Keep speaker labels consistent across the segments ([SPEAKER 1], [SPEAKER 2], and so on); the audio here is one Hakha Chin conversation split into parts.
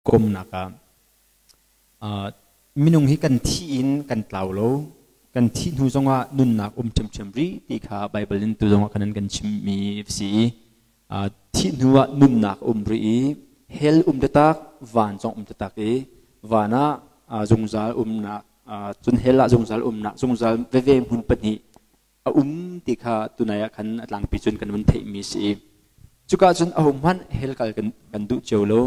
[SPEAKER 1] Komnak ah minung hi kan thi in kan tlau lo, kan thih hnu zongah nunnak um ṭhiamṭhiam rih ti kha Baibal in tu zongah kan kan chimmi a si i thih hnu ah nunnak um rih i hell um taktak, van zong um taktak i van ah zungzal umnak, cun hell ah zungzal umnak, zungzal veve hmun pahnih a um ti kha tunai ah khan a tlangpi cun kan vun theihmi si i cuka cun ahohmanh hell kal kan duh cio lo.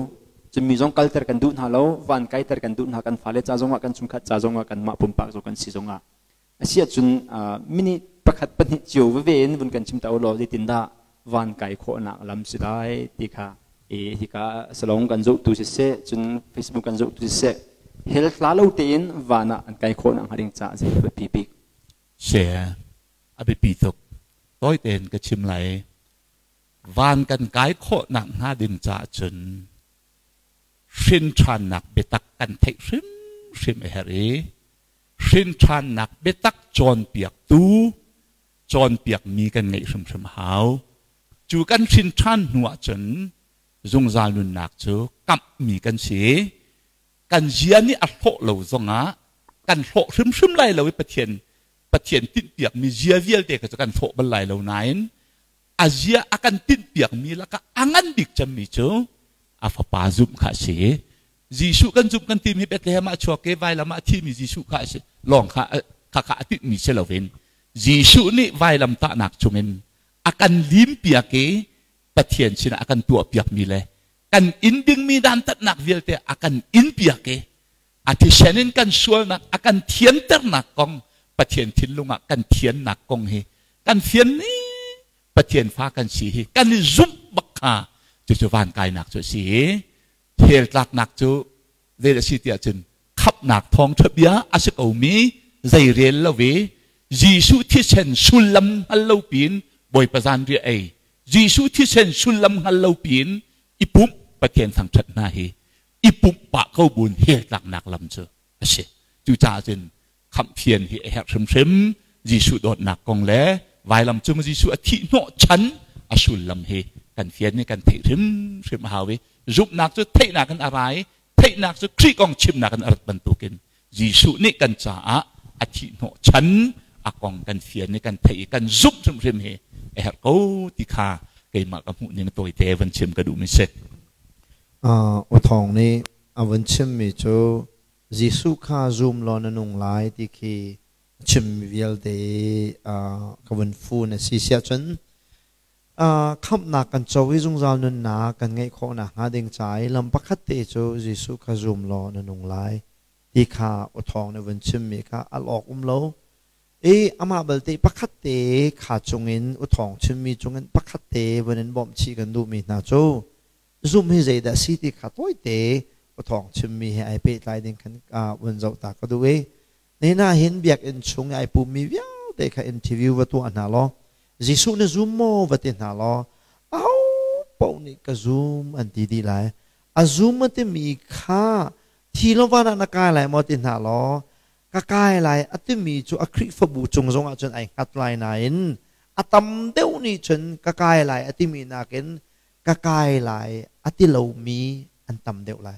[SPEAKER 1] Cun mi zong kalter kan duh hna lo, van kaiter kan duh hna, kan fale ca zongah, kan chungkhat ca zongah, kanmah pumpak zong kan si zongah. Asiah cun minute pakhat pahnih cio veve in vun kan chim ta law, zeitindah van kai khawhnak lam si lai ti kha i hika salong kan zohtu siseh, cun Facebook kan zohtu siseh, hell hla lo tein van ah an kai khawhnak hnga ding caah zei biapi bik?
[SPEAKER 2] Share a biapi tuk. Tawi tein ka chim lai. Van kan kai khawhnak hnga ding caah cun hrin ṭhannak biatak kan theih hrimhrim a herh i hrin ṭhannak biatak cawnpiaktu cawnpiakmi kan ngeih hrimhrim a hau. Cu kan hrin ṭhan hnu ahcun zungzal nunnak cu kamhmi kan si. Kan zia nih a hlawh lo zongah kan hlawh hrimhrim lai lo i Pathian Pathian tinhpiakmi zia vialte kha cu kan hlawh bal lai lo nain a zia a kan tinhpiakmi lakah a ngan bik cemmi cu a fapa zumh kha a si. Jesuh kan zumh kan timi Bethlehem ah chuak i vailam ah a thimi Jesuh kha a si lawng kha kha kha a tinhmi si loin Jesuh nih vailam tahnak chungin a kan limpiak i Pathian sinah a kan tuahpiakmi le kan in dingmi dantatnak vialte a kan inpiak i a thisen in kan sualnak a kan thianternak kong, Pathian thinlung ah kan thiannak kong hi kan fian ni Pathian fa kan si hi kan i zumh bak kha, cucu van kainak cu a si i hell tlaknak cu zei a si tiah cun khamhnak thawngṭha bia a si komi zei rel lo i Jesuh thisen sullam hngal lo piin Bawipa zanriah ei, Jesuh thisen sullam hngal lo piin i pumh, Pathian thangṭhat hna hi i pumh pah ko buin hell tlaknak lam cu a si. Cucaah cun khamhfian hi a herh hrimhrim. Jesuh dawtnak kong le vailam cung Jesuh a thih hnawh chan a sullam hi kan fian i kan theih hrimhrim a hau i zumhnak cu theihnak in a ra i theihnak cu Khrih kong chimnak in a rat bantukin Jesuh nih kan caah a thih hnawh chan a kong kan fian i kan theih i kan zumh hrimhrim hi a herh ko ti kha keimah ka hmuh ning tawite van chim ka duhmi si.
[SPEAKER 3] U Thawng nih a vun chimmi cu Jesuh kha zum law na nung lai ti khi a chimmi vialte ka vun fun a si siah cun khamhnak kan co i zungzal nunnak kan ngeih khawh nakhnga ding ca i lam pakhat te cu Jesuh kha zum law na nung lai ti kha u Thawng nih vun chimmi kha al awk um lo. I amah balte pakhat te kha chungin, u Thawng chimmi chungin pakhat te vun in bawmh chih kan duhmi hna cu zum hi zeidah si ti kha tawite u Thawng chimmi he ai pehtlai ding khan vun zoh ta ka duh i nina hin biakinn chung i ai pummi vialte kha interview va tuah hna law, Jesuh na zum maw va ti hna law, aho paoh nih ka zum an ti dih lai. A zum a timi kha thi lo van ah na kai lai maw ti hna law, ka kai lai a timi cu a Khrihfabu cung zongah cun ai hngat lai nain a tam deuh nih cun ka kai lai a timi nakin ka kai lai a ti lomi an tam deuh lai.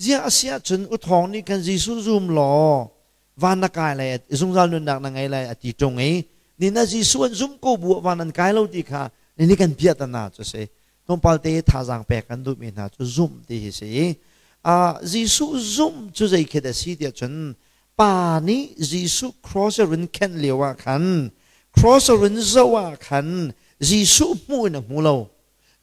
[SPEAKER 3] Ziah a si ahcun u Thawng nih khan Jesuh zum law van na kai lai, zungzal nunnak na ngei lai a ti ṭung i ni na Jesuh an zum ko bu ah van an kai lo ti kha ni nih kan piah ta na cu si. Tlawmpal te thazaang pek kan duhmi hna cu zumh ti hi si. Jesuh zumh cu zei khi dah si tiah cun Pa nih Jesuh cross a run khenh lio ah khan, cross a run zoh ah khan Jesuh hmuh in a hmu lo.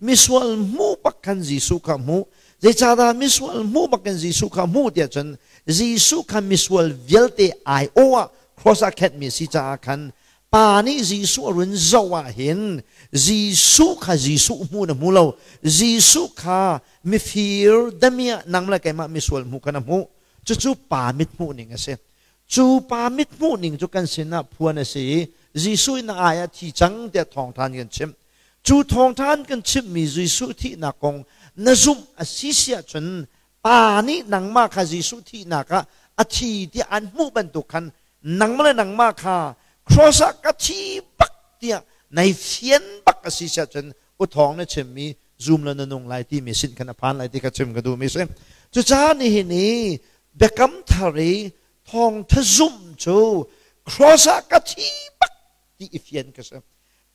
[SPEAKER 3] Misual hmuh bak khan Jesuh kha hmuh. Zeicahdah misual hmuh bak in Jesuh kha hmuh tiah cun Jesuh kha misual vialte aiawh ah cross ah khenhmi a si caah khan Pa nih Jesuh a run zoh ah hin Jesuh kha Jesuh hmuh na hmu lo. Jesuh kha mifir damiah nang le keimah misual hmuh kha na hmuh. Cucu Pa mit hmuh ning a si. Cu Pa mit hmuh ning cu kan sinah phuan a si i Jesuh in a ai ah thi cang tiah thawngṭha an kan chimh. Cu thawngṭha an kan chimhmi Jesuh thihnak kong na zumh a si si ahcun Pa nih nangmah kha Jesuh thihnak ah a thi tiah an hmuh bantuk khan nangmah le nangmah kha cross ah ka thi bak tiah nai fian bak a si si ahcun u Thawng na chimmi Zum la na nung lai timi sin khan a phan lai ti kha chim ka duh mi si. Cucaah nihin i biakam thar i thawngtha zumh cu cross ah ka thi bak ti i fian ka si.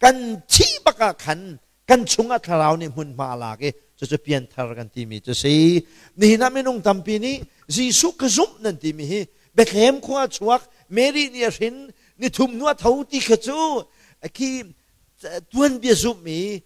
[SPEAKER 3] Kan thi bak ah khan kan chungah thlarau nih hmunhma a lak i cucu pianthar kan timi cu si. Nihin ah minung tampi nih Jesuh ka zumh nan timi hi Bethlehem khua chuak Mary nih a hrin ni thum hnu a tho ti kha cu khi tuanbia zumh i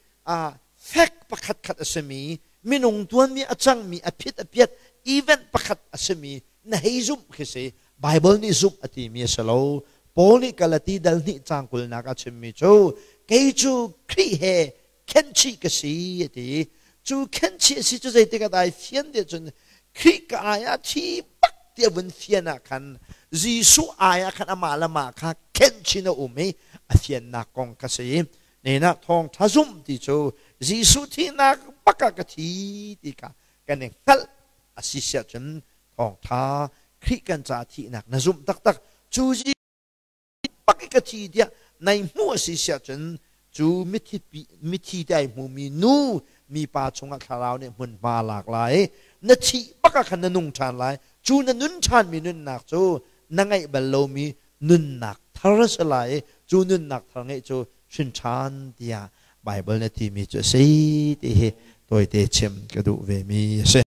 [SPEAKER 3] fek pakhat khat a simi minung tuanmi a cangmi a phit a piat event pakhat a simi na hei zumh khi si. Bible nih zumh a timi a si lo. Paul nih Galati dal hnih caang kulnak a chimmi cu kei cu Khrih he khenhchih ka si a ti. Cu khenhchih a si cu zeitik ah dah ai fian ti ahcun Khrih ka ai ah thi bak ti a vun fian ah khan Jesuh ai ah khan amah le amah kha khenhchin a um i a fiannak kong kha si. Nena thawngṭha zumh ti cu Jesuh thihnak bak ah ka thi ti kha kan i hngalh a si siah cun thawngṭha Khrih kan caah thihnak na zumh taktak cu bak i ka thi tiah nai hmuh a si siah cun cu mithi mithi te ai hmumi nu mipa chungah thlarau nih hmunhma lak lai na thih bak ah khan na nung ṭhan lai. Cu na nun ṭhanmi nunnak cu na ngeih bal lomi nunnak thar a si lai i cu nunnak thar ngeih cu hrin ṭhan tiah Baibal na timi cu a si ti hi tawite chim ka duh vemi a si.